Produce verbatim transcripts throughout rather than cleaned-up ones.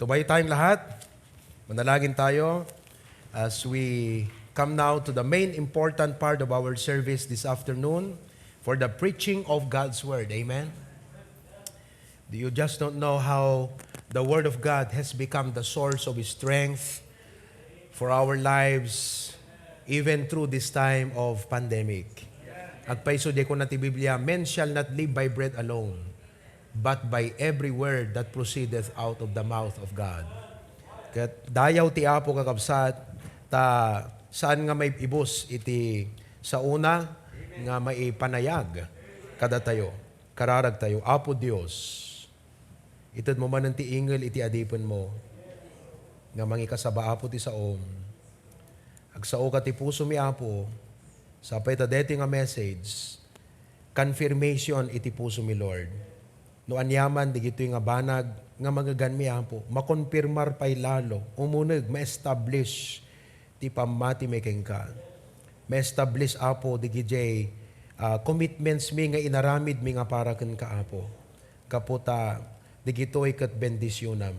Subay tayong lahat. Manalangin tayo as we come now to the main important part of our service this afternoon for the preaching of God's Word. Amen? You just don't know how the Word of God has become the source of strength for our lives, even through this time of pandemic. Agpayso di ko na ti Biblia, "Men shall not live by bread alone, but by every word that proceedeth out of the mouth of God." Ket dayaw ti Apo, kakabsat, ta saan nga maib-ibus iti saona nga maipanayag kadatayo, kararagtayo. Apo Dios, itedmo manen ti ingel iti adipenmo nga mangikasaba, Apo, ti saom. Agsaoka ti pusomi, Apo, sapay ta daytoy nga message, confirmation iti pusomi, Lord. No aniaman digitoy nga banag nga mangeganmi, Apo, makonfirmar pay lalo, umuneg, ma-establish ti pammatimi kenka. Ma-establish, Apo, digidiay, ah, commitments mi nga inaramid mi nga para kenka, Apo. Gapu ta digitoy ket bendisionam.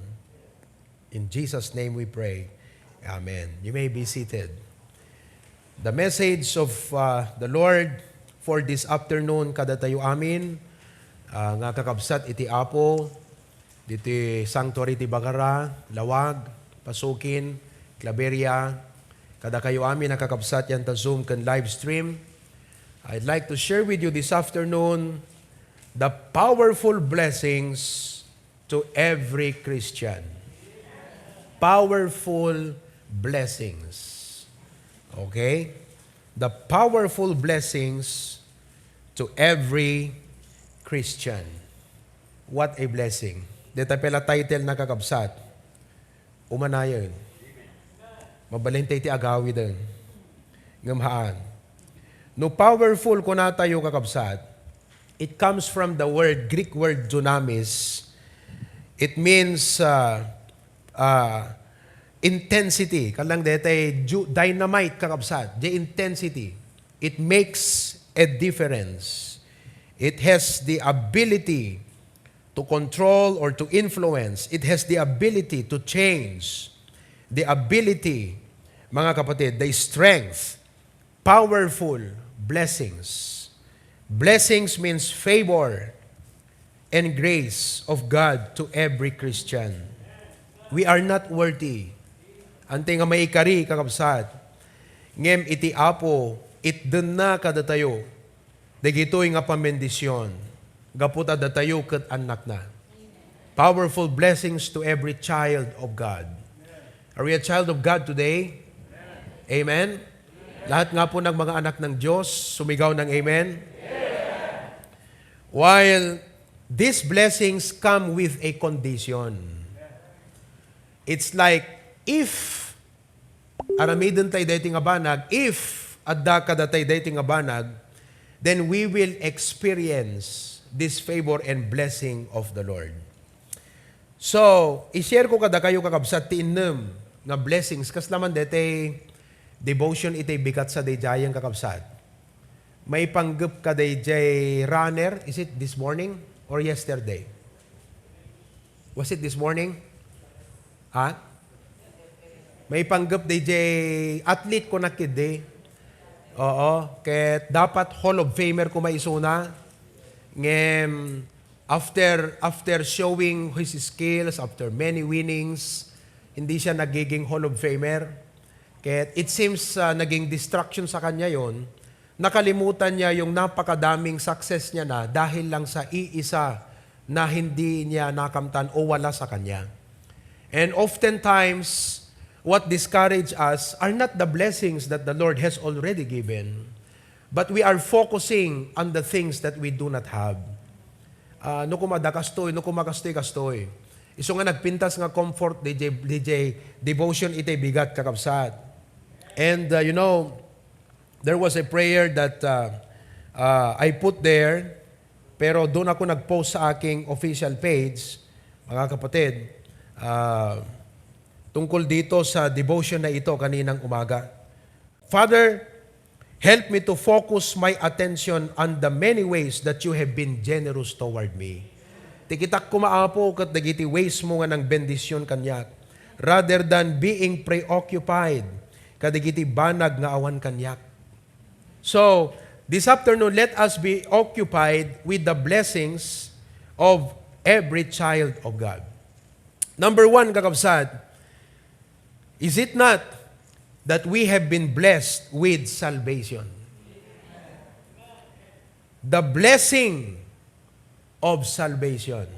In Jesus' name we pray. Amen. You may be seated. The message of, uh, the Lord for this afternoon kadatayo amin, uh, nga kakabsat iti Apo, diti sanctuary ti Bagara, Lawag, Pasukin, Claveria, kadakayo amin a kakabsat yan ta Zoom ken live stream. I'd like to share with you this afternoon the powerful blessings to every Christian. Powerful blessings. Okay? The powerful blessings to every Christian. What a blessing. Deta pela title na, kakabsat. Umanayen. Mabalin tayo ti agawiden. Ngem haan. No powerful kunatayo, kakabsat, it comes from the word, Greek word dunamis. It means, uh, uh, intensity. Kalang detay ju-, dynamite, kakabsat. The intensity. It makes a difference. It has the ability to control or to influence. It has the ability to change. The ability, mga kapatid, the strength, powerful blessings. Blessings means favor and grace of God to every Christian. We are not worthy. Anti nga maikari, kakabsat. Ngem iti Apo, itdenna kadatayo dagitoy nga pamendisyon, gapu ta datayo ket annakna. Powerful blessings to every child of God. Are we a child of God today? Amen? Lahat nga po ng mga anak ng Diyos, sumigaw ng amen? While these blessings come with a condition. It's like, if aramiden tayo daytoy nga banag, if adda kadatay daytoy nga banag, then we will experience this favor and blessing of the Lord. So, i-share ko kadakayo, kakabsat, ti innem nga blessings. Kasla man daytoy devotion iti bigat sa daydiayen, kakabsat. Maipanggep ka daydiay runner? Is it this morning or yesterday? Was it this morning? Ha? Maipanggep daydiay athlete ko nakidi. Oo, ket dapat Hall of Famer ko maisuna. Ngem after, after showing his skills, after many winnings, hindi siya nagiging Hall of Famer. Ket it seems, ah, naging distraction sa kanya yon. Nakalimutan niya yung napakadaming success niya na dahil lang sa iisa na hindi niya nakamtan o wala sa kanya. And oftentimes, what discourage us are not the blessings that the Lord has already given, but we are focusing on the things that we do not have. Ah, no, kuma da kastoy, no, kuma kastoy, kastoy. Isu nga nagpintas nga comfort, D J, D J devotion, itay bigat, kakabsat. And, uh, you know, there was a prayer that, uh, uh, I put there, pero doon ako nag-post sa aking official page, mga kapatid, uh, tungkol dito sa devotion na ito kaninang umaga. Father, help me to focus my attention on the many ways that you have been generous toward me. Ti kitak koma, Apo, ket dagiti ways mo nga nangbendision kaniak, rather than being preoccupied kadagiti banag nga awan kaniak. So, this afternoon, let us be occupied with the blessings of every child of God. Number one, kakabsat, is it not that we have been blessed with salvation? The blessing of salvation.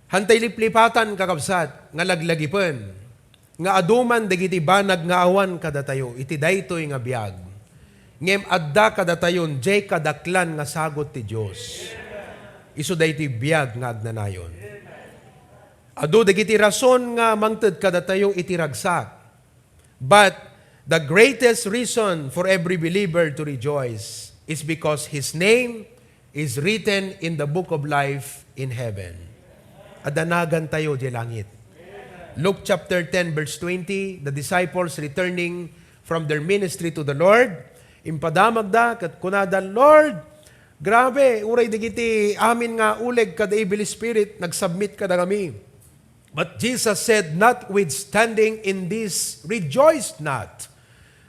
Hantay liplipatan, kakabsat, nga laglagipen nga adu man dagiti banag nga awan kadatayo iti daytoy nga biag. Ngem adda kadatayon diay kadaklan nga sagut ti Dios. Isu daytoy biag nga agnanayon. Adu dagiti rason nga mangted kadatayo iti ragsak. But the greatest reason for every believer to rejoice is because his name is written in the book of life in heaven. Adda nagantayo diay langit. Luke chapter ten, verse twenty, the disciples returning from their ministry to the Lord, impadamagda ket kunada, "Lord, grabe, uray dagiti amin nga uleg kada evil spirit, nagsubmit kadakami." But Jesus said, "Notwithstanding in this, rejoice not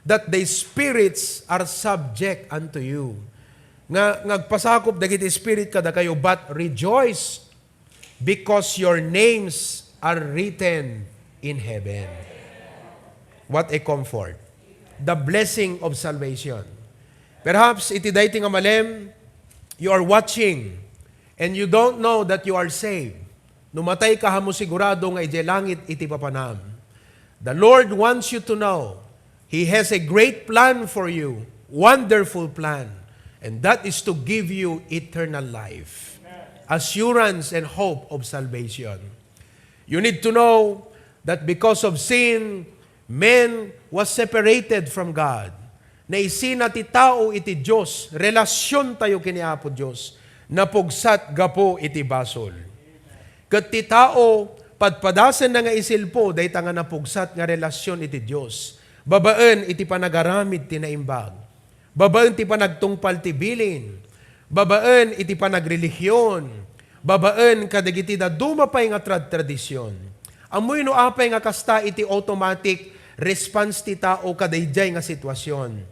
that the spirits are subject unto you." Nga, nga agpasakop dagiti spirit kadakayo, but rejoice because your names are written in heaven. What a comfort. The blessing of salvation. Perhaps iti daytoy nga malem, you are watching and you don't know that you are saved. No matay ka, ammo sigurado nga idiay langit iti papanam. The Lord wants you to know He has a great plan for you, wonderful plan, and that is to give you eternal life, assurance and hope of salvation. You need to know that because of sin, man was separated from God. Naisina ti tao iti Dios, relasiontayo ken ni Apo Dios, napugsat gapu iti basol. Ket ti tao, padpadasenna nga isilpo dayta nga napugsat nga relasion iti Dios, babaen iti panagaramid ti naimbag, babaen ti panagtungpal ti bilin, babaen iti panagrelihion, babaen kadagiti dadduma pay nga trad-, tradision. Ammoyo no apay nga kasta iti automatic response ti tao kadaydiay nga sitwasion.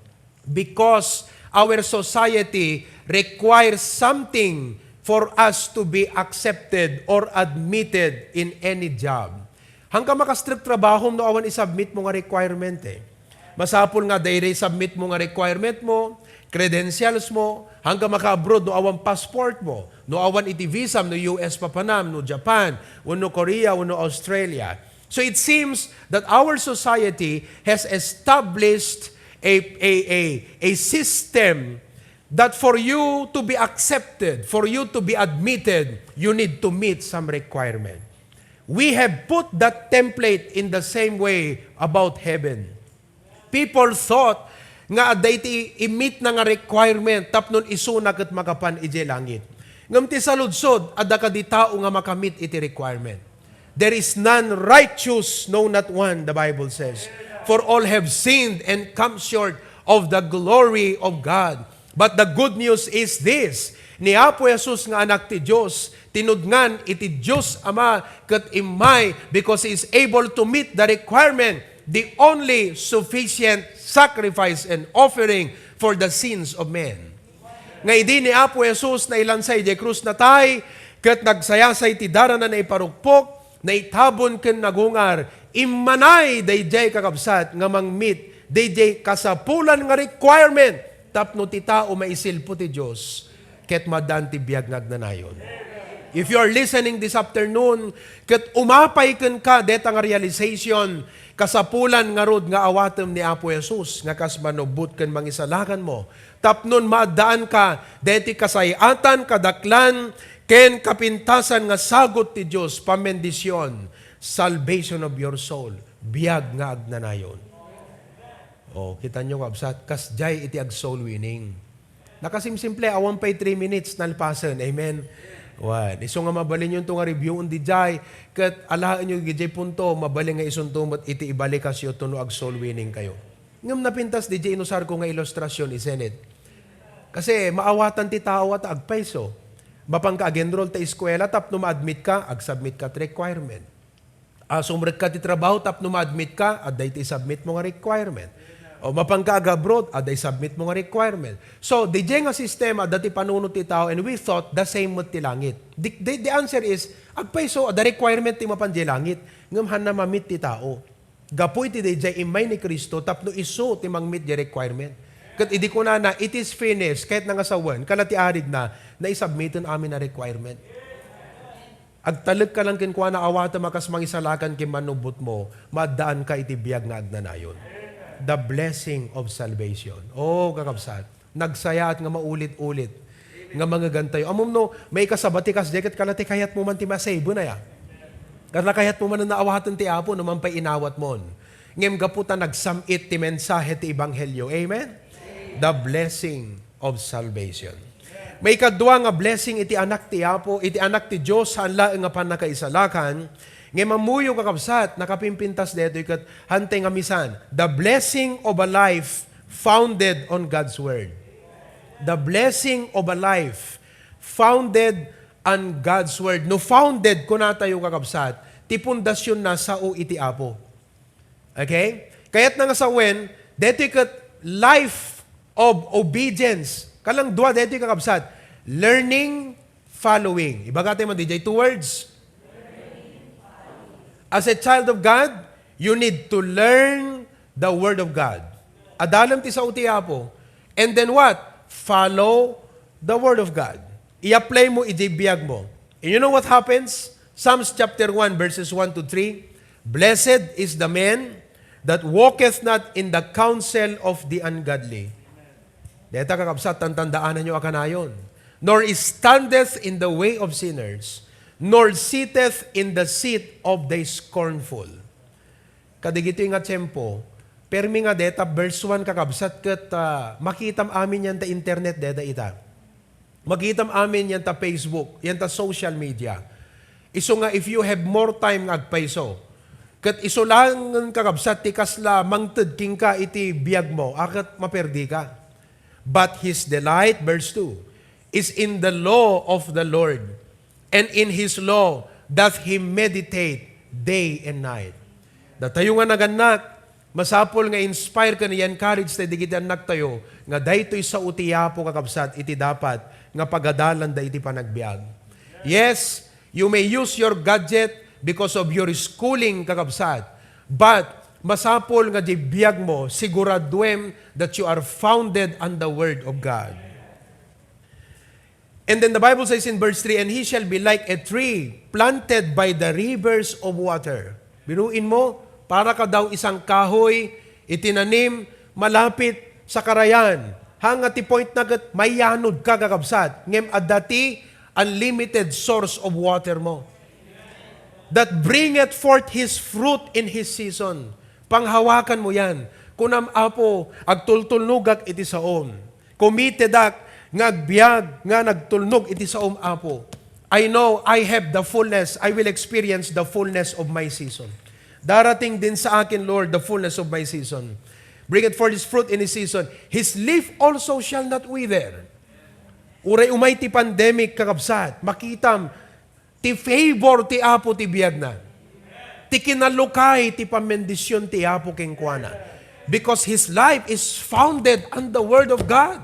Because our society requires something for us to be accepted or admitted in any job. Hangka maka-strict trabahom no awan isubmit mo nga requirement eh. Masapul nga daydi isubmit mo nga requirement mo, credentials mo, hangka maka-abroad no awan passport mo, no awan iti visa mo, no U S papanam, no Japan, wenno Korea, wenno Australia. So it seems that our society has established a, a, a, a system that for you to be accepted, for you to be admitted, you need to meet some requirement. We have put that template in the same way about heaven. People thought nga adda iti i-meet na nga requirement tapno isuna ket makapan idiay langit. Ngem ti saludsod, adda kadi tao nga makamit iti requirement? "There is none righteous, no, not one," the Bible says. "For all have sinned and come short of the glory of God." But the good news is this, ni Apo Jesus nga Anak ti Dios, tinudngan iti Dios Ama ket immay because He is able to meet the requirement, the only sufficient sacrifice and offering for the sins of men. Nga idi ni Apo Jesus nailansay idiay krus, natay, ket nagsayasay ti darana naiparukpok, naitabon ken nagungar, immanay daydiay kakabsat nga mangmit daydiay kasapulan nga requirement tapno ti tao maisilpo ti Dios ket maaddaan ti biag nga agnanayon. If you are listening this afternoon, ket umapay kenka deta nga realization, kasapulan ngarud nga awatem ni Apo Jesus nga kas manubbot ken mangisalakan mo, tapnon maaddaanka deti kasay-atan, kadaklan, ken kapintasan nga sagut ti Dios, pammendision, salvation of your soul, biag nga agnanayon. O, kitanyo, kabsat, kasdiay iti ag-soul winning. Nakasimsimple, awan pay three minutes, nalpasen. Amen? Wen, isu nga mabalinyo to nga reviewen didiay, ket alaenyo didiay punto, mabalin nga isunto met iti ibalikasyo to no ag-soul winning kayo. Ngem napintas didiay inusarko nga ilustrasion, isn't it? Kasi maawatan ti tao a ta agpayso. Mapanka ag-enroll ta eskuela tapno ma-admit ka, ag-submit ka ti requirement. Ah, sumrekka ti trabaho tapno ma-admit ka, adda iti isubmit mo nga requirement. O mapanka ag-abroad, adda isubmit mo nga requirement. So, didiay nga sistema, adda ti panunot ti tao, and we thought the same met ti langit. The, the, the answer is, agpayso, adda requirement ti mapan diay langit. Ngem hanna ma-meet ti tao. Gapu iti daydiay immay ni Cristo tapno isu ti mang-meet diay requirement. Ket idi kunana, "It is finished," kayatna nga sawen, kala ti arigna, naisubmiten amin a requirement. Agtalekka lang kenkuana, awatem a kas mangisalakan ken mannubbotmo, maaddaanka iti biag nga agnanayon. The blessing of salvation. Oh, kakabsat, nagsayaat nga maulit-ulit nga mangegantayo. Ammom no, maikasaba ti kasdiay ket kala ti kayatmo man ti masayben aya. Kala kayatmo man nga awaten ti Apo no man pay inawatmon. Ngem gapu ta nagsam-it ti mensahe ti ebanghelio. Amen? The blessing of salvation. Maikadua nga blessing iti anak ti Apo, iti anak ti Dios, saan laeng nga pannakaisalakan. Ngem ammoyo, kakabsat, nakapimpintas daytoy ket hantay nga misan. The blessing of a life founded on God's Word. The blessing of a life founded on God's Word. No founded, kunatayo, kakabsat, ti pundasionna sao iti Apo. Okay? Kayatna nga sawen, daytoy ket life of obedience. Kalang dua daytoy, kakabsat. Learning, following. Ibagatayo man diay two words. As a child of God, you need to learn the Word of God. Adalem ti sao ti Apo. And then what? Follow the Word of God. I-apply mo idiay biag mo. And you know what happens? Psalms chapter one, verses one to three, "Blessed is the man that walketh not in the counsel of the ungodly." Deta, kakabsat, tantandaananyo a kanayon. "Nor standeth in the way of sinners, nor sitteth in the seat of the scornful." Kadigitoy nga tiempo, permi nga deta verse one, kakabsat, ket, ah, makitam amin yan ta internet deta ita. Makitam amin yan ta Facebook, yan ta social media. Isu nga, if you have more time nga agpayso, ket isu laengen, kakabsat, ti kasla mangted kenka iti biag mo, a ket maperdi ka. But his delight, verse two, is in the law of the Lord, and in his law doth he meditate day and night. Datayo nga nagannak, masapul nga inspire ken i-encourage tayo dagiti annaktayo nga daytoy sao ti Apo, kakabsat, iti dapat nga pagadalanda iti panagbiag. Yes, you may use your gadget because of your schooling, kakabsat, but masapul nga di biag mo, siguraduem that you are founded on the Word of God. And then the Bible says in verse three, "And he shall be like a tree planted by the rivers of water." Binuin mo, para ka daw isang kahoy, itinanim malapit sa karayan. Hanga ti point na ket, mayanod ka, kakabsat. Ngem adda ti unlimited source of water mo. "That bringeth forth his fruit in his season." Panghawakan mo yan. Kunam, "Apo, agtultulnogak iti saom. Committedak nga agbiag nga nagtulnog iti saom, Apo. I know I have the fullness, I will experience the fullness of my season. Darating din sa akin, Lord, the fullness of my season. Bring it forth his fruit in his season. His leaf also shall not wither." Uray umay ti pandemic, kakabsat, makitam, ti favor ti Apo ti biagna. Ti kinalukay ti pammendision ti Apo kenkuana. Because his life is founded on the Word of God.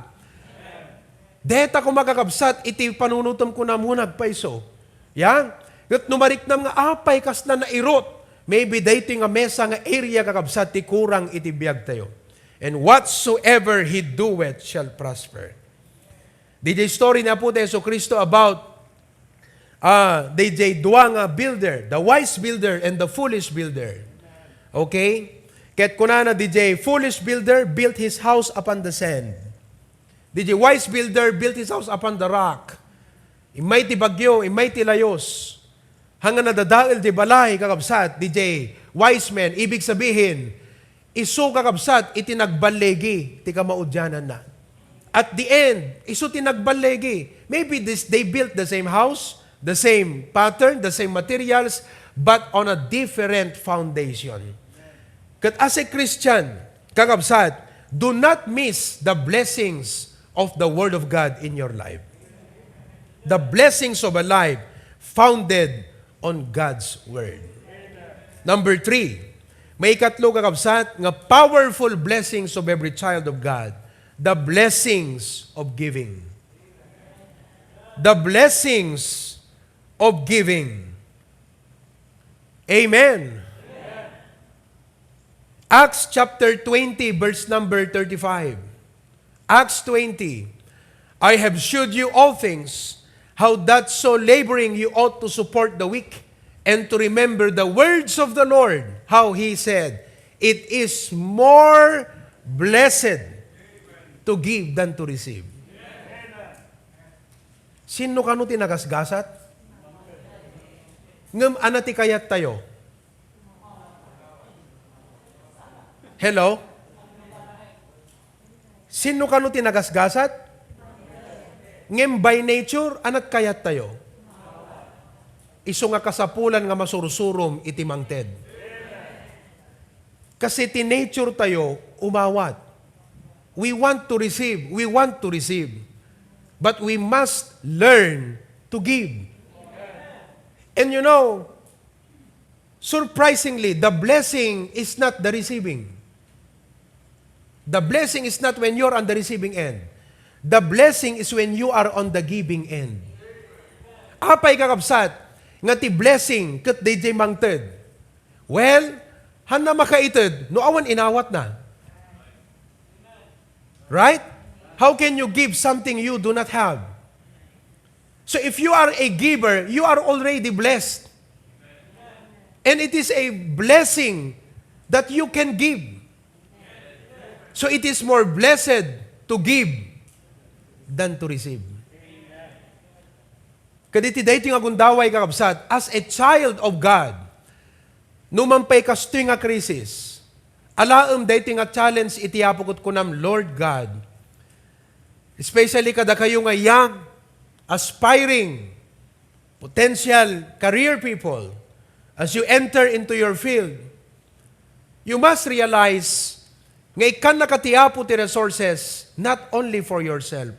Deta koma, kakabsat, iti panunutem kunam nga agpayso. Ya? Ket no mariknam nga apay kasla nairut, maybe daytoy nga mesa nga area, kakabsat, ti kurang iti biagtayo. "And whatsoever he doeth shall prosper." Didiay story ni Apo Jesu Cristo about, ah, didiay dua nga builder, the wise builder and the foolish builder. Okay? Ket kunana, didiay foolish builder built his house upon the sand. Didiay wise builder built his house upon the rock. Immay ti bagyo, immay ti layus. Hanga nadadael ti balay, kakabsat, didiay wise men. Ibig sabihin, isu, kakabsat, iti nagballigi ti kamaudiananna. At the end, isu ti nagballigi. Maybe this, they built the same house, the same pattern, the same materials, but on a different foundation. Ket as a Christian, kakabsat, do not miss the blessings of the Word of God in your life. The blessings of a life founded on God's Word. Number three, maikatlo, kakabsat, nga powerful blessings of every child of God, the blessings of giving. The blessings of giving. Amen. Acts chapter twenty, verse number thirty-five. Acts twenty, "I have shewed you all things, how that so laboring you ought to support the weak, and to remember the words of the Lord, how he said, 'It is more blessed to give than to receive.'" Sino kano ti nagasgasat? Ngem ania ti kayat tayo? Hello? Sino kano ti nagasgasat? Ngem by nature, ania ti kayat tayo? Isu nga kasapulan nga masursurom iti mangted. Kasi ti nature tayo, umawat. We want to receive, we want to receive. But we must learn to give. And you know, surprisingly, the blessing is not the receiving. The blessing is not when you're on the receiving end. The blessing is when you are on the giving end. Apay, kakabsat, nga ti blessing ket daydiay mangted? Well, hanna makaited no awan inawatna. Right? How can you give something you do not have? So if you are a giver, you are already blessed. And it is a blessing that you can give. So it is more blessed to give than to receive. Kadagiti daytoy nga gundaway, kakabsat, as a child of God, numan pay kastoy nga krisis, alaem daytoy nga challenge iti Apo ket kunam, "Lord God," especially kadakayo nga young, aspiring, potential career people, as you enter into your field, you must realize nga ikkannaka ti Apo ti resources not only for yourself.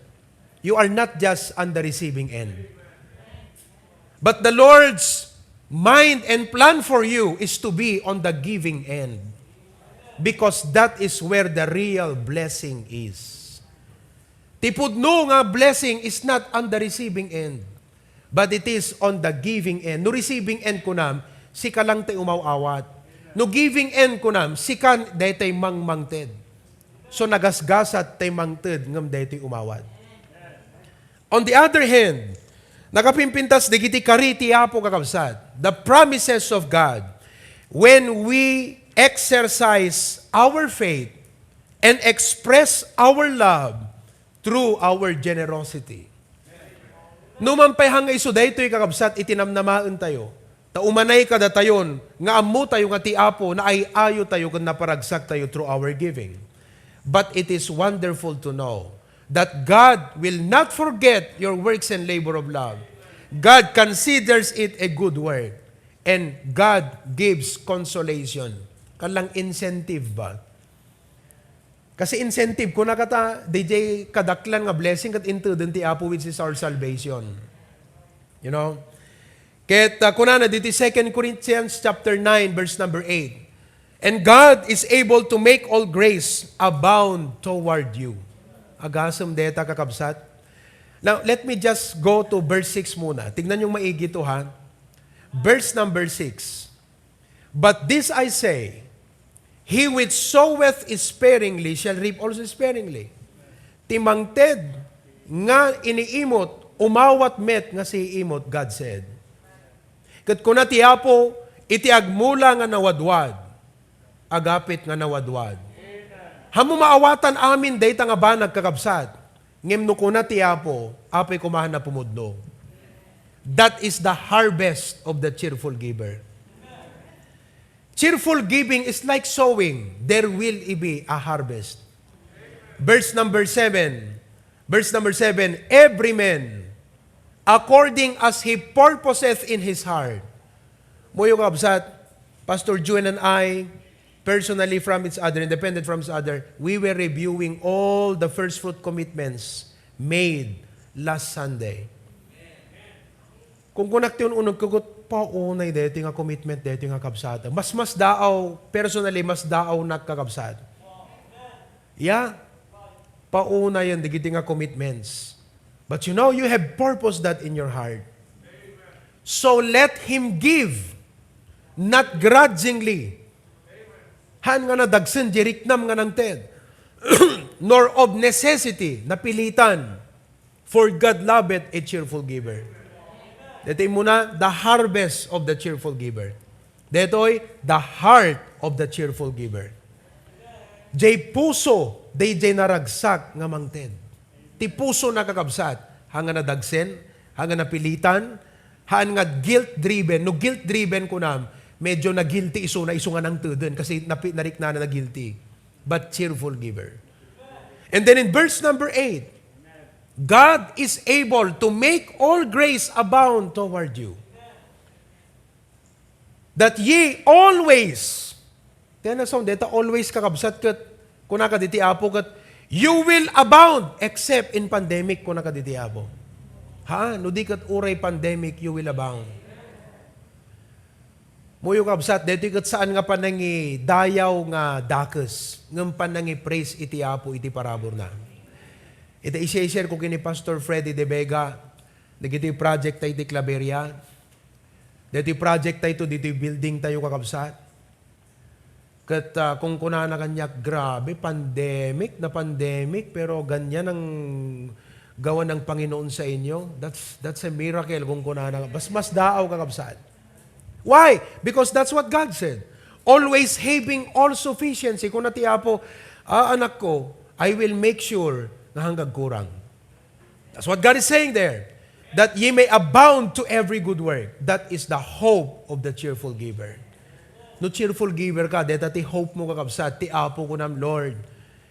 You are not just on the receiving end. But the Lord's mind and plan for you is to be on the giving end. Because that is where the real blessing is. Ti pudno nga blessing is not on the receiving end, but it is on the giving end. No receiving end kunam, sika lang tay umaw-awat. No giving end kunam, sika daytay mangmangted. So nagasgasat tay mangted ngem daytoy umawat. On the other hand, nakapimpintas dagiti kari ti Apo, kakabsat, the promises of God, when we exercise our faith and express our love through our generosity. Numan pay nga isu daytoy, kakabsat, iti namnamaen tayo, ta umanay kadatayon nga ammo tayo nga ti Apo naay-ayo tayo ken naparagsak tayo through our giving. But it is wonderful to know that God will not forget your works and labor of love. God considers it a good work. And God gives consolation. Kalang incentive ba? Kasi incentive, kuna kata, daydiay kadaklan nga blessing ket inteden ti Apo, which is our salvation. You know? Ket, ah, kunana diti Second Corinthians chapter nine, verse number eight, "And God is able to make all grace abound toward you." Agasem dayta, kakabsat. Now, let me just go to verse six muna. Tignan yung maigi to, ha? Verse number six. "But this I say, he which soweth sparingly shall reap also sparingly." Ti mangted nga iniimot, umawat met nga siiimot, God said. Ket kuna ti Apo, iti agmula nga nawadwad, agapit nga nawadwad. Ammo maawatan amin dayta nga banag, kakabsat. Ngem no kuna ti Apo, apay koma a pumudno. That is the harvest of the cheerful giver. Cheerful giving is like sowing. There will be a harvest. Verse number seven. Verse number seven, "Every man according as he purposeth in his heart." Muyo, kabsat, Pastor Juen and I, personally from each other, independent from each other, we were reviewing all the first fruit commitments made last Sunday. Kung kunak ti un-uneg ko, ket paunay daytoy nga commitment daytoy nga kabsat. Mas, mas daaw, personally, mas daaw nak kakabsat. Yeah? Paunayen dagiti nga commitments. But you know, you have purpose that in your heart. So let him give, not grudgingly. Haan nga nadagsen di riknam nga nangted, nor of necessity, napilitan. For God loveth a cheerful giver. Daytoy muna, the harvest of the cheerful giver. Daytoy, the heart of the cheerful giver. Jay puso, dayjay naragsak nga mangted. Ti puso na kakabsat, haan nga nadagsen, haan nga napilitan, haan nga guilt-driven. No guilt-driven kunam, medyo na-guilty isu na isu nga nangteden kasi napi-, nariknana na guilty. But cheerful giver. And then in verse number eight, God is able to make all grace abound toward you, that ye always, tena sound, deta always kakabsat ket, kuna ka diti Apo ket, you will abound except in pandemic, kuna ka diti Apo. Ha? No di ket uray pandemic, you will abound. Muyo kabsat, daytoy ket saan nga panangidayaw nga dakes, ngem panangi-praise iti Apo iti paraburna. Ita isi-share ko kini Pastor Freddy De Vega, dagiti project tayo iti Claveria. Daytoy project tayo to, ditoy building tayo kakabsat. Ket, ah, kung kunana kaniak, "Grabe, pandemic na pandemic, pero ganyan ang gawa ng Panginoon sa inyo. That's, that's a miracle," kung kunana. Mas, mas daaw, kakabsat. Why? Because that's what God said. Always having all sufficiency. Kuna ti Apo, "Ah, anak ko, I will make sure nga hanggang kurang." That's what God is saying there. That ye may abound to every good work. That is the hope of the cheerful giver. No cheerful giver ka, deta ti hope mo kakabsat, ti Apo kunam, "Lord,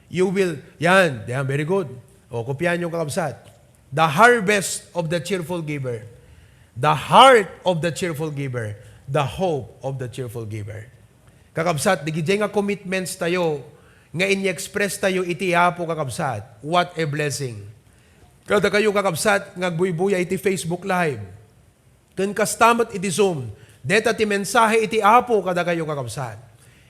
you will," yan, yan, very good. O, kopian yung kakabsat. The harvest of the cheerful giver. The heart of the cheerful giver. The hope of the cheerful giver. Kakabsat, digiti nga commitments tayo, nga ini-express tayo iti Apo, kakabsat. What a blessing. Kada kayo, kakabsat, nga agbuybuya iti Facebook Live. Ken kasta met iti Zoom, deta ti mensahe iti Apo kada kayo, kakabsat.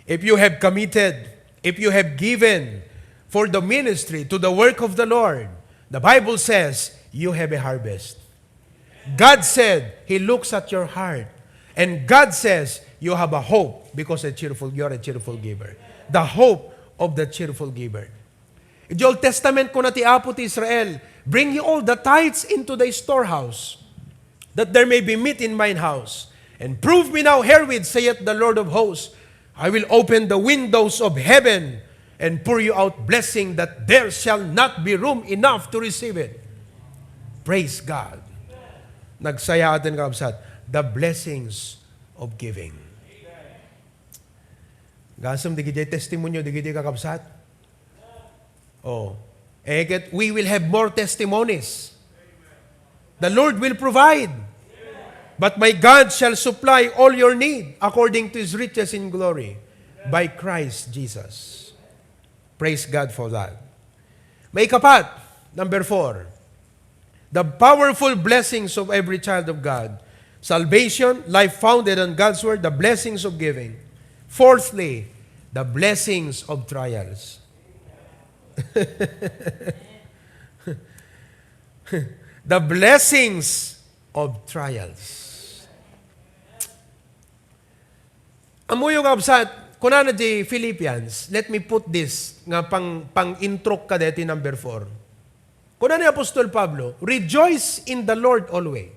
If you have committed, if you have given for the ministry, to the work of the Lord, the Bible says, you have a harvest. God said He looks at your heart. And God says, you have a hope because a cheerful, you are a cheerful giver. The hope of the cheerful giver. Iti Old Testament, kuna ti Apo ti Israel, "Bring ye all the tithes into the storehouse, that there may be meat in mine house. And prove me now herewith, saith the Lord of hosts, I will open the windows of heaven and pour you out blessing that there shall not be room enough to receive it." Praise God. Nagsayaaten, kakabsat, the blessings of giving. Gasem, digiti testimony, digiti kakabsat. Oh. Eh, ket we will have more testimonies. The Lord will provide. But my God shall supply all your need according to His riches in glory by Christ Jesus. Praise God for that. Maikapat, number four, the powerful blessings of every child of God. Salvation, life founded on God's Word, the blessings of giving. Fourthly, the blessings of trials. The blessings of trials. Ammoyo, kabsat, kunana di Philippians, let me put this nga pang, pang-intro ka deti number four. Kunana ni Apostol Pablo, "Rejoice in the Lord always."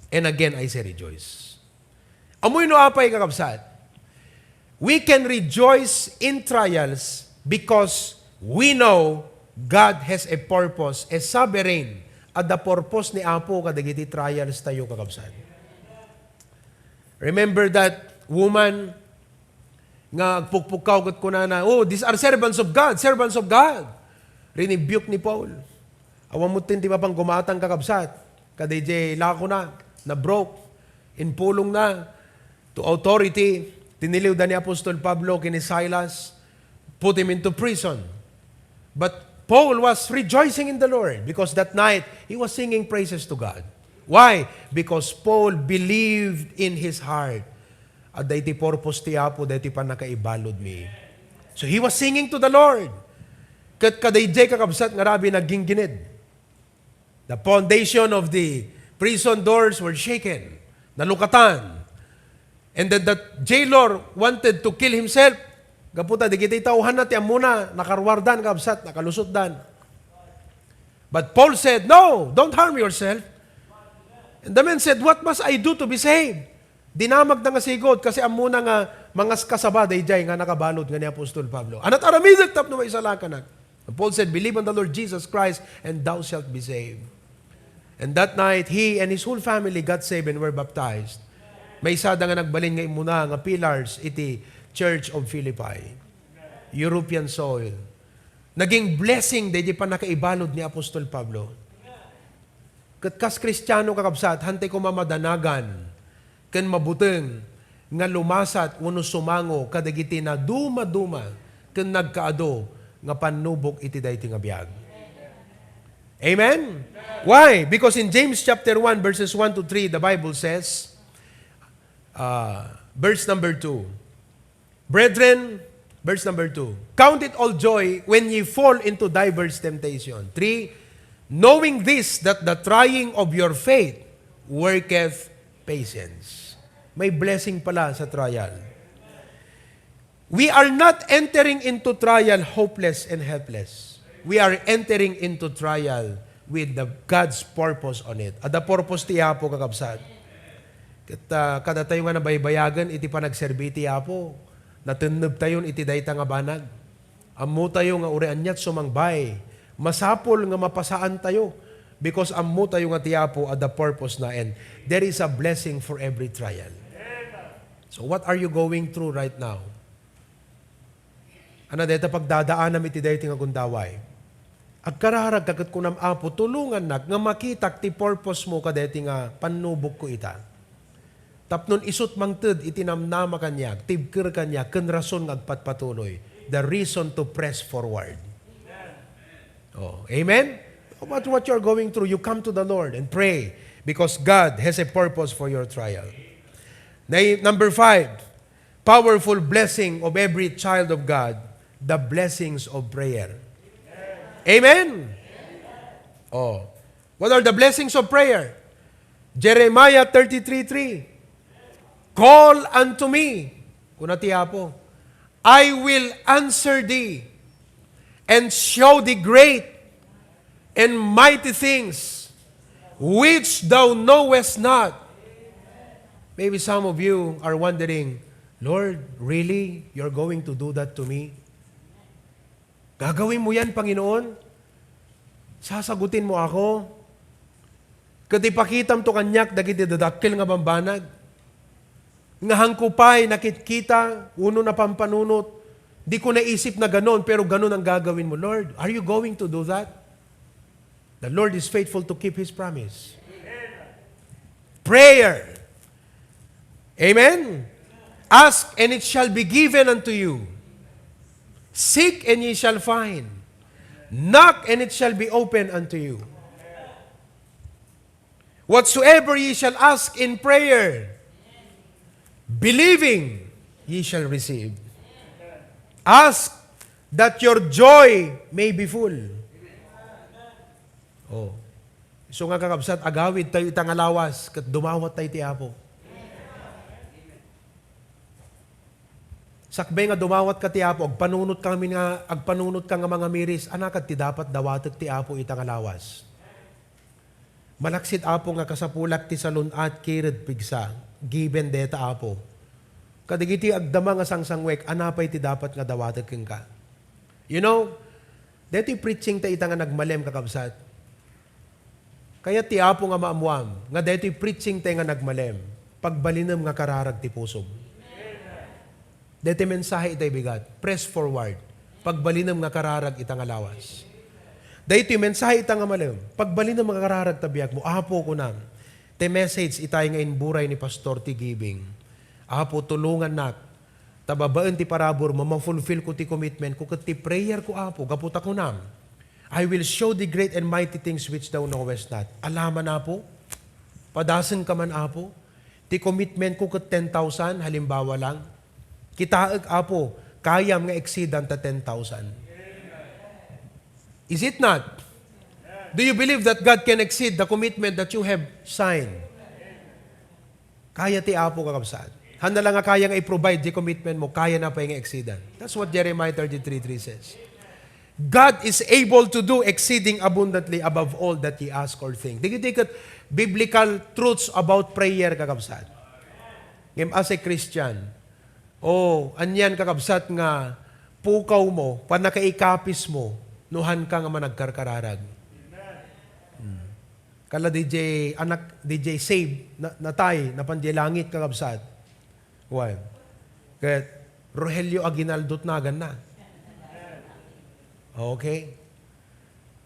And again, I say rejoice. Ammoyo no apay, kakabsat? We can rejoice in trials because we know God has a purpose, a sovereign, adda purpose ni Apo kadagiti trials tayo, kakabsat. Remember that woman nga agpukpukkaw ket kunana, "Oh, these are servants of God, servants of God." Rinibuke ni Paul. Awan mo ti mapanggumatang, kakabsat. Kadaydiay lakona, na-broke, impulongna to authority, tiniliwda ni Apostol Pablo ken ni Silas, put him into prison. But Paul was rejoicing in the Lord because that night he was singing praises to God. Why? Because Paul believed in his heart. Adda iti purpose ti Apo, daytoy pannakaibaludmi. So he was singing to the Lord. Ket kadaydiay, kakabsat, nga rabii nagginggined. The foundation of the prison doors were shaken. Nalukatan. And then that jailer wanted to kill himself. Gapu ta dagiti tauhanna ti ammona, nakaruardan, kabsat, nakalusotdan. But Paul said, "No, don't harm yourself." And the man said, "What must I do to be saved?" Dinamagda nga sigud, kasi ammona nga mangaskasaba daydiay nga nakabalud nga ni Apostol Pablo. "Anat aramidek tapno maisalakanak?" And Paul said, "Believe on the Lord Jesus Christ and thou shalt be saved." And that night, he and his whole family got saved and were baptized. Maysada nga nagbalin nga immuna nga pillars iti Church of Philippi. European soil. Naging blessing daydi pannakaibalud ni Apostol Pablo. Ket kas Kristiano, kakabsat, hantay koma madanagan ken mabuteng nga lumasat wenno sumango kadagiti nadumaduma ken nagkaadu nga pannubok iti daytoy nga biag. Amen? Why? Because in James chapter one, verses one to three, the Bible says, uh, verse number two, "Brethren," verse number two, "count it all joy when ye fall into diverse temptation." Three, "Knowing this, that the trying of your faith worketh patience." May blessing pala sa trial. We are not entering into trial hopeless and helpless. We are entering into trial with the God's purpose on it. Adda purpose ti Apo, kakabsat. Ket, ah, kadatayo nga nabaybayagen iti panagserbi ti Apo, natennebtayon iti dayta nga banag. Ammotayo nga uray aniat sumangbay, masapul nga mapasaantayo, because ammotayo nga ti Apo adda purpose na, and there is a blessing for every trial. So what are you going through right now? Ania dayta pagdadaanam iti daytoy nga gundaway? Agkararagka ket kunam, "Apo, tulongannak nga makitak ti purpose mo kadaytoy nga pannubokko ita. Tapnon isut' mangted iti namnama kaniak, tibker kaniak, ken rason nga agpatpatuloy." The reason to press forward. Oh, amen? What, what you're going through, you come to the Lord and pray because God has a purpose for your trial. Na-, number five, powerful blessing of every child of God, the blessings of prayer. Amen? Oh. What are the blessings of prayer? Jeremiah thirty-three three, "Call unto me," kuna ti Apo, "I will answer thee and show thee great and mighty things which thou knowest not." Maybe some of you are wondering, "Lord, really? You're going to do that to me?" Gagawin mo yan, Panginoon? Sasagutin mo ako? Ket ipakitam to kaniak dagiti dadakkel nga bambanag? Nga hanko pay nakitkita, uno napampanunot, di ko naisip na ganon, pero ganon ang gagawin mo, Lord. Are you going to do that? The Lord is faithful to keep His promise. Prayer. Amen? "Ask, and it shall be given unto you. Seek, and ye shall find. Knock, and it shall be opened unto you. Whatsoever ye shall ask in prayer, believing, ye shall receive. Ask that your joy may be full." Oh. So nga, kakabsat, agawid tayo ita nga lawas, ket dumawat tayo ti Apo. Sakbay nga dumawat ka ti Apo, agpanunot ka nga, agpanunot ka nga mangamiris, anakad ti dapat dawatek ti Apo ita nga lawas? Malaksid, Apo, nga kasapulak ti salun-at, kired, pigsa, given deta, Apo. Kadagiti agdama nga sangsangwek, anapay ti dapat nga dawatek kenka? You know, daytoy preaching ta ita nga nagmalem, kakabsat. Kayat ti Apo nga maammuam nga daytoy preaching tay nga nagmalem, pagbalinem nga kararag ti pusom. Daytoy mensahe itay bigat. Press forward. Pagbalinem nga kararag ita nga lawas. Daytoy mensahe ita nga malem. Pagbalinem nga kararag ta biag mo. "Apo," kunam, ti message itay nga imburay ni Pastor ti giving. "Apo, tulongannak ta babaen ti parabur mo, mafulfill ko ti commitment ko ket ti prayer ko, Apo, gapu ta kunam, 'I will show thee great and mighty things which thou knowest not.'" Alaman, Apo. Padasenka man, Apo. Ti commitment ko ket ten thousand, halimbawa lang. Kitaek, Apo, kayam nga exceedan ta ten thousand. Is it not? Do you believe that God can exceed the commitment that you have signed? Kaya ti Apo, kakabsat. Haanna lang nga kaya nga i-provide di commitment mo, kaya na pay nga exceedan. That's what Jeremiah thirty-three three says. God is able to do exceeding abundantly above all that ye ask or think. Dagiti ket biblical truths about prayer, kakabsat. Ngem as a Christian, o, anian, kakabsat, nga pukaw mo, pannakaikapis mo, no haanka nga managkarkararag. Hmm. Kala D J anak, D J save, na, natay, napan di langit, kakabsat. Wen. Ket Rogelio Aguinaldo ti naganna. Okay?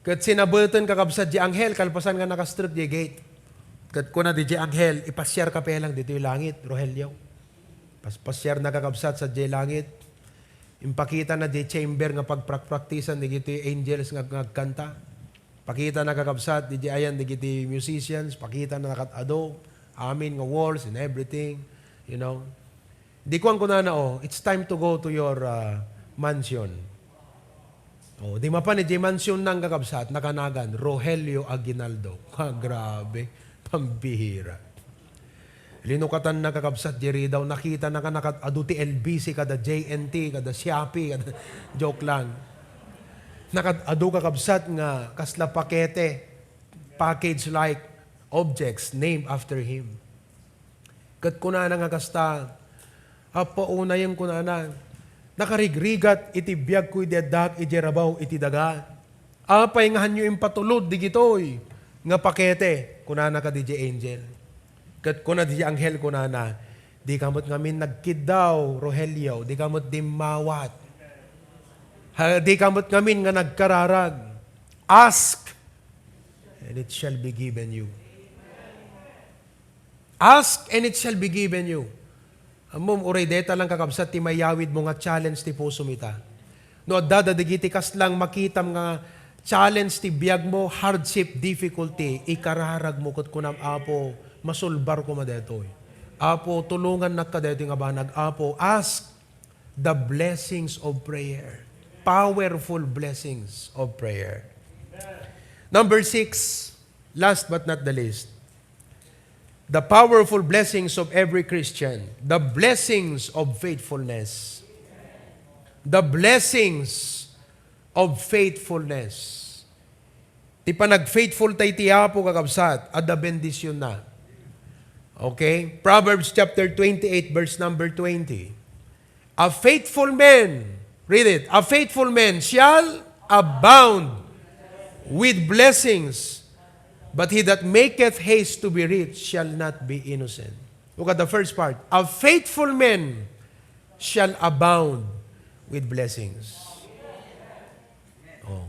Ket sinabeten, kakabsat, di anghel, kalpasan nga nakastrek di gate. Ket kuna di anghel, "Ipasiarka pay lang ditoy langit, Rogelio." Pas-, pasiarna, kakabsat, sa di langit. Impakitana di chamber nga pagprakpraktisan dagiti angels nga, nga agkanta. Pakitana, kakabsat, di ayan dagiti musicians, pakitana kad-adu, amin nga walls and everything, you know. Di kuan kunana, "Oh, it's time to go to your, ah, mansion." Oh, di mapan iti mansion na, kakabsat, nakanagan, Rogelio Aguinaldo. Ah, grabe. Pambihira. Linukatanna, kakabsat, di ridaw, nakitana nga nakad-adu ti L B C, kada J N T, kada Shopee, kada, joke lang. Nakad-adu, kakabsat, nga kasla pakete, package-like objects named after him. Ket kunana nga kasta, "Apo, unayen," kunana, "nakarigrigat iti biagko idi addaak idiay rabaw iti daga. Apay nga haanyo impatulod digitoy nga pakete?" kunana kadi angel. Ket kuna di anghel, kunana, "Dika met ngamin nagkiddaw, Rogelio, dika met dimmawat. Ha, dika met ngamin nga nagkararag. Ask, and it shall be given you." Ask and it shall be given you. Ammom, uray deta lang, kakabsat, ti mayawid mo nga challenge ti pusom ita. No adda dagiti kaslang makitam nga challenge ti biag mo, hardship, difficulty, ikararag mo ket kunam, "Apo, masulbar koma daytoy. Apo, tulongannak ka daytoy nga banag. Apo, ask the blessings of prayer." Powerful blessings of prayer. Number six, last but not the least, the powerful blessings of every Christian, the blessings of faithfulness. The blessings of faithfulness. Ti panagfaithful ta iti Apo, kakabsat, adda bendisyonna. Okay? Proverbs chapter twenty-eight, verse number twenty. "A faithful man," read it, "a faithful man shall abound with blessings, but he that maketh haste to be rich shall not be innocent." Look at the first part. "A faithful man shall abound with blessings." Oh.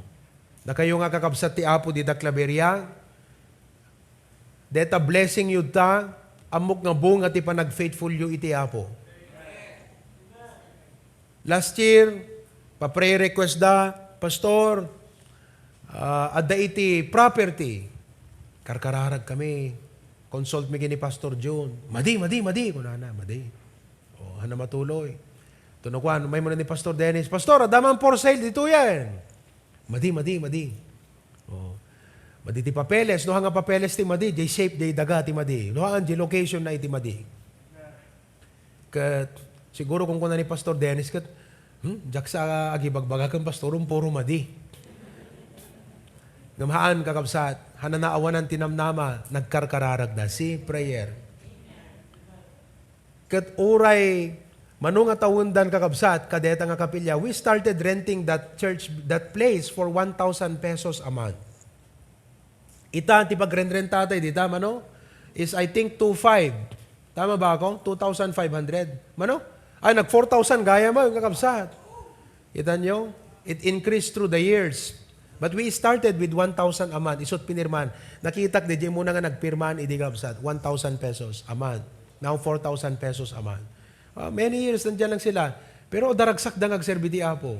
Dakayo nga kakabsat ti Apo dita Claveria, deta blessing yu ta, ammok nga bunga ti panagfaithful yu iti Apo. Last year, pa-prayer request da, "Pastor, ah, adda iti property." Karkararag kami. Consult mi ken ni Pastor Jun. "Madi, madi, madi," kunana, "madi." O, haanna matuloy. Tuno kuan, maymo ni Pastor Dennis, "Pastor, adda man for sale ditoyen." "Madi, madi, madi." O, madi ti papeles. No, haanna papeles ti madi, jay shape, jay daga ti madi. No, haan, jay location na iti madi. Ket siguro kunkunana ni Pastor Dennis ket, "Hmm, diak sa agibagbaga ken Pastor, puro madi." Ngem haan, kakabsat, haanna naawanan ti namnama, nagkarkararagda. See, prayer. Ket uray mano nga tawendan, kakabsat, kadeta nga kapilya, we started renting that church, that place for one thousand pesos a month. Ita ti pagrenrentata idi, tama, no? Is, I think, two five. Tama ba ako? Two thousand five hundred. Mano? Ay, nag four thousand gayam, kakabsat. Kita nyo? It increased through the years. But we started with one thousand a month. Isut pinirman. Nakitak, di, di muna nga nagpirman, idi, kabsat. One thousand pesos a month. Now, four thousand pesos a month. Ah, many years, nandiyan lang sila. Pero adda ragsakda nga agserbi ti Apo.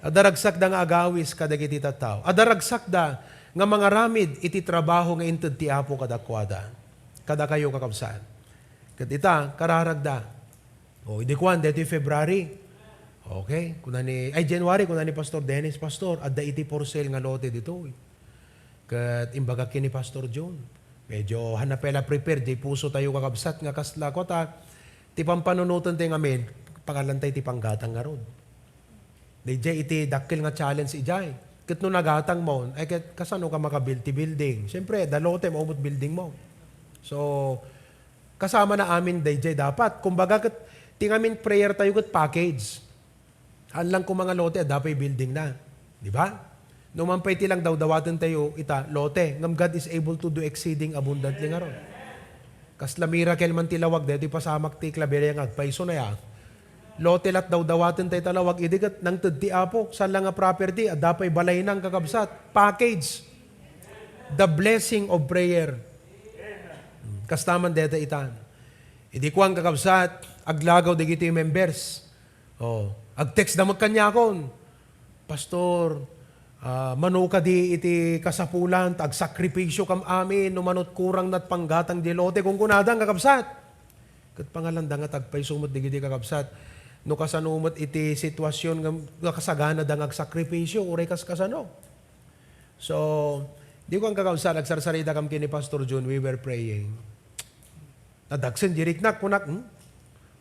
Adda ragsakda nga agawis kadagiti tattao. Adda ragsakda nga mangaramid iti trabaho nga inted ti Apo kadakuada. kadakayo, kakabsat. Ket ita, kararagda. O, idi kuan, daytoy February. Okay, kuna ni, ay, January, kuna ni Pastor Dennis, "Pastor, adda iti for sale nga lote ditoy." Ket imbagak ken ni Pastor John. Medyo hanna pay la prepared, di puso tayo, kakabsat, nga kasla, kuata, ti pampanunoten tayo ngamin, pangalan tayo ti panggatang ngarud. Dayjay iti dakkel nga challenge ijay. Ket no nagatang mo, ay ket kasano ka makabuild ti building? Siyempre, da lote, maumot building mo. So, kasama na amin dayjay dapat. Kumbaga, ket, ti ngamin prayer tayo ket package. Haan lang koma nga lote, adda pay building na. Di ba? No man pay ti lang dawdawaten tayo ita, lote, ngem God is able to do exceeding abundantly ngarud. Kasla miracle man ti lawag, daytoy pasamak ti Claveria nga agpayso na ya. Lote lat dawdawaten tayo ta lawag, idi ket nangted ti Apo, saan lang nga property, adda pay balay nang kakabsat. Package. The blessing of prayer. Hmm, kasta man deta itan. Idi kuan, kakabsat, aglagaw dagiti members. Oh, ag-text da met kaniakon, "Pastor, ah, mano kadi iti kasapulan ta agsakripisio kam amin no manut kurang nat panggatang di lote?" Kunkunada, kakabsat. Ket pangalanda nga tagpayso met digiti, kakabsat. No kasano met iti situasion nga, nga kasaganada nga agsakripisio, uray kas kasano. So, di ko ang, kakabsat, agsarsarita kam ken ni Pastor John, we were praying. Nadagsen di riknak, kunak, "Hmm?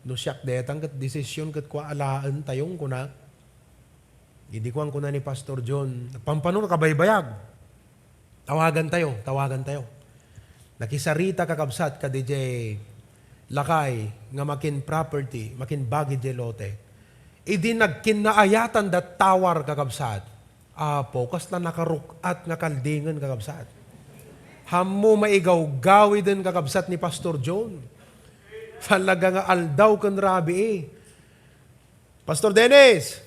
No siak detang ket desisyon ket kua alaen tayong," kunak. Idi kuan, kuna ni Pastor John, "Nagpampano, kabaybayag. Tawagan tayo, tawagan tayo." Nakisarita, kakabsat, kadidiay lakay nga makin property, makin bagi diay lote. Idi nagkinnaayatan da tower, kakabsat, Apo, kasla nakaruk-at nga kaldingen, kakabsat. Hammo maigawgawiden, kakabsat, ni Pastor John. Talaga nga aldaw ken rabii. Pastor Dennis,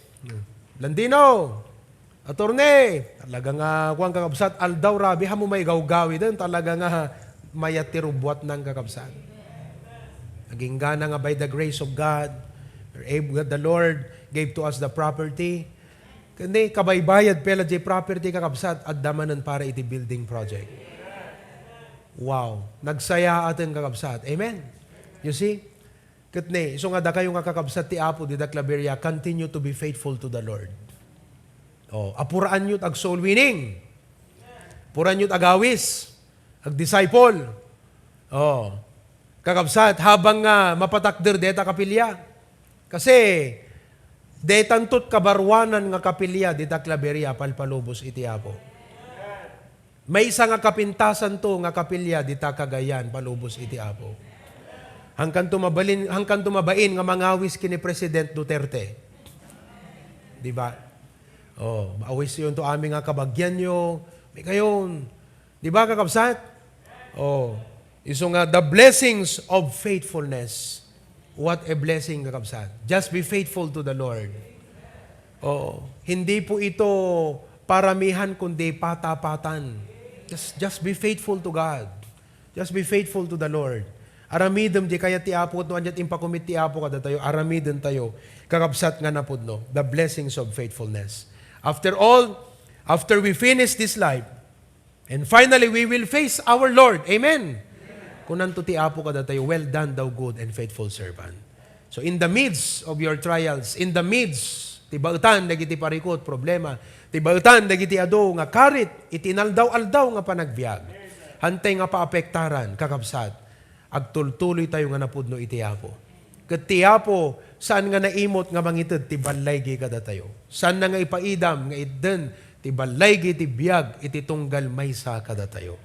Landino, attorney, talaga nga, kuwan, kakabsat, aldaw rabii, hammo maigawgawiden, talaga nga mayat ti rubuatnan, kakabsat. Naging gana nga by the grace of God, we're able, the Lord gave to us the property. Ken ni kabaybayad pay la diay property, kakabsat, adda manen para iti building project. Wow, nagsayaaten, kakabsat. Amen. You see? Ket ni, isu nga dakayo nga kakabsat ti Apo dita Claveria, continue to be faithful to the Lord. Oh, apuraanyo ti ag-soul winning. Apuraanyo ti agawis, ag-disciple. Oh, kakabsat, habang nga mapatakder deta kapilya. Kasi, detanto ti kabaruanan nga kapilya dita Claveria, palpalubos iti Apo. Maysa nga kapintasanto nga kapilya dita Cagayan, palubos iti Apo. Hangkanto mabalin, hangkanto mabain nga mangawis ken ni President Duterte. Di ba? Oh, maawis yun to amin nga kabagyan nyo. May kayon. Di ba, kakabsat? Oh, isu nga, the blessings of faithfulness. What a blessing, kakabsat. Just be faithful to the Lord. Oo. Hindi po ito paramihan, kundi patapatan. Just, just be faithful to God. Just be faithful to the Lord. Aramidem di kayat ti Apo, no ania ti impakumit ti Apo kadatayo, aramiden tayo. Kakabsat nga napudno, the blessings of faithfulness. After all, after we finish this life, and finally, we will face our Lord. Amen. Kunanto ti Apo kadatayo, "Well done, thou good and faithful servant." So, in the midst of your trials, in the midst, ti baetan dagiti parikut, problema, ti baetan dagiti adu nga karit iti inaldaw-aldaw nga panagbiag, hantay nga paapektaran, kakabsat, agtultuloy tayo nga napudno iti Apo. Ket ti Apo, saan nga naimot nga mangited ti ballaygi kadatayo. Saanna nga ipaidam nga itden ti ballaygi ti biag iti tunggal maysa kadatayo.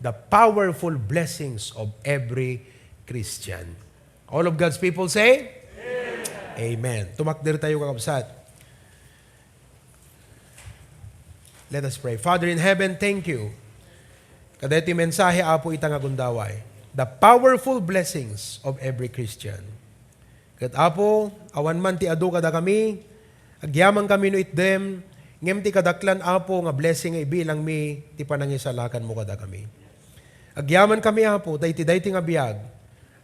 The powerful blessings of every Christian. All of God's people say, Amen. Tumakder tayo, kakabsat. Let us pray. Father in heaven, thank you. Kadaytoy mensahe, Apo, ita nga gundaway. The powerful blessings of every Christian. Ket, Apo, awan man ti adu kadakami, agyamankami no itdem, ngem ti kadaklan, Apo, nga blessing nga ibilangmi ti panangisalakanmo kadakami. Agyamankami, Apo, ta iti daytoy nga biag,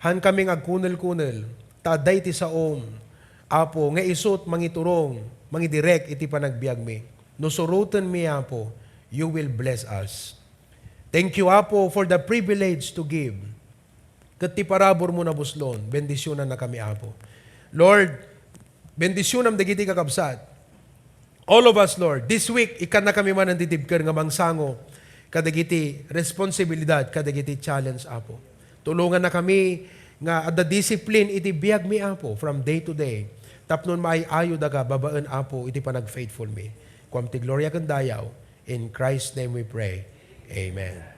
haankami nga agkunelkunel, ta adda iti saom, Apo, nga isut mangiturong, mangidirek iti panagbiagmi. No surotenmi, Apo, you will bless us. Thank you, Apo, for the privilege to give. ket ti paraburmo nabuslon, bendisionannakami, Apo. Lord, bendisionam dagiti kakabsat. All of us, Lord, this week, ikkannakami manen ti tibker nga mangsango kadagiti responsibilidad, kadagiti challenge, Apo. Tulongannakami nga adda discipline iti biagmi, Apo, from day to day. Tapno maay-ayo daga babaen, Apo, iti panagfaithfulmi. Kuam ti gloria ken dayaw. In Christ's name we pray. Amen.